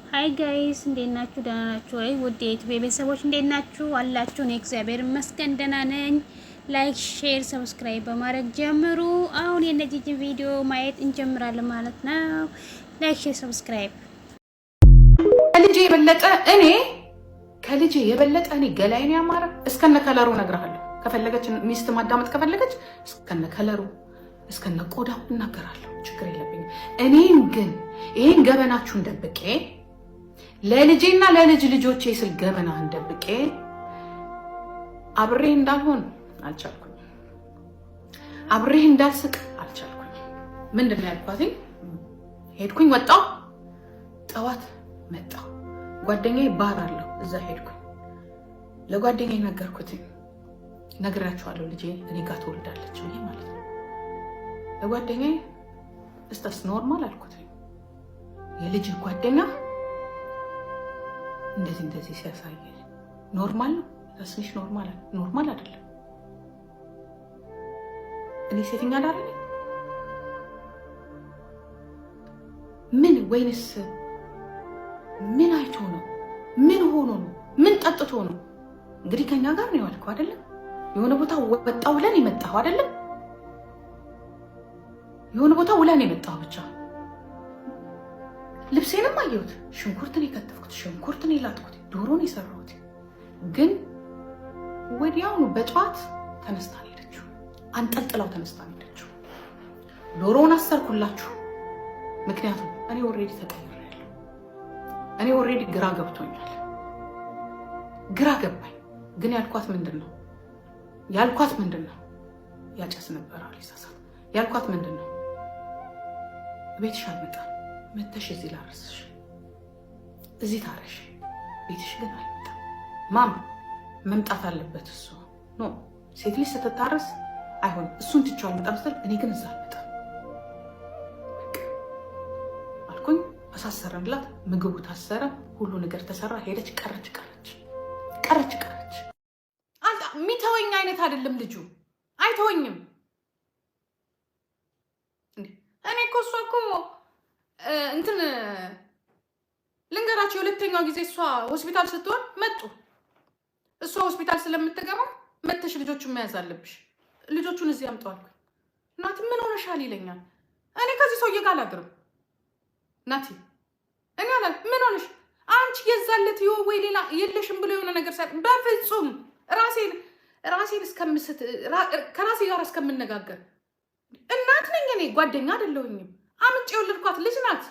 Hi guys፣ እንዴት ናችሁ? ደህና ናችሁ ወይ? ውድ የዩቲዩብ ቤተሰቦች እንዴት ናችሁ አላችሁ? እኔ እግዚአብሔር ይመስገን ደህና ነኝ። Like፣ share፣ subscribe በማድረግ ጀምሩ። አሁን የነጂጂን ቪዲዮ ማየት እንጀምራለን ማለት ነው። Like፣ share፣ subscribe። ከልጄ የበለጠ እኔ፣ ከልጄ የበለጠ እኔ ገላዬን ያማረ እስከነ ከለሩ እነግርሃለሁ። ከፈለገች ሚስት ማዳመጥ ከፈለገች እስከነ ከለሩ እስከነ ቆዳው እናገራለሁ። ችግር የለብኝም። እኔን ግን ይሄን ገበናችሁን ደብቄ፣ ለልጄና ለልጅ ልጆቼ ስል ገበናህን ደብቄ አብሬህ እንዳልሆን አልቻልኩኝ። አብሬህ እንዳልስቅ አልቻልኩኝ። ምንድን ነው ያልኳትኝ? ሄድኩኝ፣ ወጣሁ፣ ጠዋት መጣሁ። ጓደኛዬ ባር አለው፣ እዛ ሄድኩኝ። ለጓደኛዬ ነገርኩትኝ። ነግራችኋለሁ፣ ልጄ እኔ ጋር ትወልዳለች ብዬ ማለት ነው። ለጓደኛዬ "Is this normal?" አልኩትኝ። የልጅ ጓደኛ እንደዚህ እንደዚህ ሲያሳይ normal ነው? ትንሽ normal normal አይደለም። እኔ ሴተኛ አዳሪ ነኝ? ምን ወይንስ ምን አይቶ ነው? ምን ሆኖ ነው? ምን ጠጥቶ ነው? እንግዲህ ከኛ ጋር ነው የዋልከው አይደለም? የሆነ ቦታ ወጣ ውለን የመጣኸው አይደለም? የሆነ ቦታ ውለን የመጣኸው፣ ብቻ ልብሴንም አየሁት። ሽንኩርትን የከተፍኩት፣ ሽንኩርትን የላጥኩት፣ ዶሮን የሰራሁት፣ ግን ወዲያውኑ በጠዋት ተነስታ ነው ሄደችው። አንጠልጥላው ተነስታ ነው ሄደችው። ዶሮውን አሰርኩላችሁ። ምክንያቱም እኔ already ተቀይሬያለሁ። እኔ already ግራ ገብቶኛል። ግራ ገባኝ። ግን ያልኳት ምንድን ነው? ያልኳት ምንድን ነው? ያጨስ ነበር አሊሳሳት። ያልኳት ምንድን ነው? ቤትሽ አልመጣም፣ መተሽ እዚህ ላረስሽ፣ እዚህ ታረሽ፣ ቤትሽ ግን አልመጣም። Mom መምጣት አለበት እሱ። No፣ ሴት ልጅ ስትታረስ አይሆንም። እሱን ትቼው አልመጣም ስትል እኔ ግን እዛ አልመጣም አልኩኝ። አሳሰረንላት። ምግቡ ታሰረ፣ ሁሉ ነገር ተሰራ። ሄደች፣ ቀረች፣ ቀረች፣ ቀረች፣ ቀረች። የሚተወኝ አይነት አይደለም ልጁ፣ አይተወኝም። እኔ እኮ እሷ እኮ እንትን ልንገራቸው፣ የሁለተኛው ጊዜ እሷ ሆስፒታል ስትሆን መጡ። እሷ ሆስፒታል ስለምትገባ መተሽ ልጆቹን መያዝ አለብሽ፣ ልጆቹን እዚህ አምጠው አልኩኝ። ናቲ ምን ሆነሻል ይለኛል። እኔ ከዚህ ሰውዬ ጋር አላድርም ናቲ። እኔ አላ ምን ሆነሽ አንቺ የዛለት ወይ ሌላ የለሽም ብሎ የሆነ ነገር ሳይ በፍጹም ራሴን እስከምስት ከራሴ ጋር እስከምነጋገር፣ እናት ነኝ እኔ፣ ጓደኛ አይደለሁኝም። አምጬ የወለድኳት ልጅ ናት።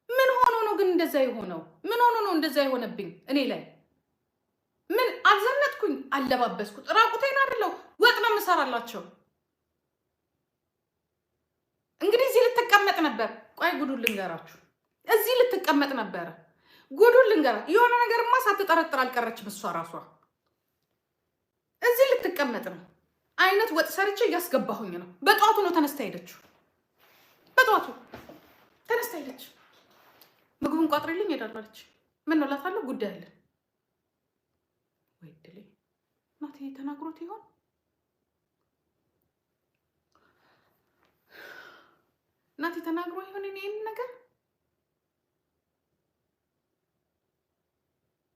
ምን ሆኖ ነው ግን እንደዛ የሆነው? ምን ሆኖ ነው እንደዛ የሆነብኝ እኔ ላይ? ምን አልዘነጥኩኝ፣ አለባበስኩት፣ ራቁቴን አይደለው፣ ወጥ ነው የምሰራላቸው። እንግዲህ እዚህ ልትቀመጥ ነበር። ቆይ ጉዱን ልንገራችሁ። እዚህ ልትቀመጥ ነበረ። ጉዱን ልንገራ። የሆነ ነገርማ ሳትጠረጥር አልቀረችም እሷ ራሷ። እዚህ ልትቀመጥ ነው አይነት ወጥ ሰርቼ እያስገባሁኝ ነው። በጠዋቱ ነው ተነስታ ሄደችው። በጠዋቱ ተነስታ ሄደች። ምግቡን ቋጥሪልኝ እሄዳለሁ አለች። ምን ነው እላታለሁ። ጉዳይ አለ ወይ ድሌ ናቲ ተናግሮት ይሆን? ናቲ ተናግሮ ይሆን? ይህን ነገር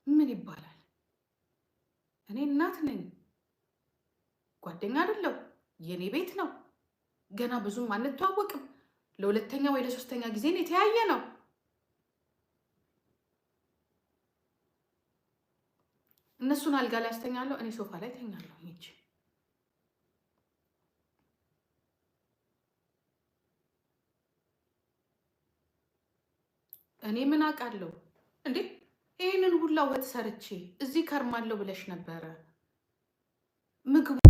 ምን ይባላል? እኔ እናት ነኝ፣ ጓደኛ አይደለሁ። የኔ ቤት ነው። ገና ብዙም አንተዋወቅም። ለሁለተኛ ወይ ለሶስተኛ ጊዜ የተያየ ነው። እነሱን አልጋ ላይ አስተኛለሁ፣ እኔ ሶፋ ላይ ተኛለሁ። ሂጅ። እኔ ምን አውቃለሁ እንዴ? ይህንን ሁላ ወጥ ሰርቼ እዚህ ከርማለሁ ብለሽ ነበረ ምግቡ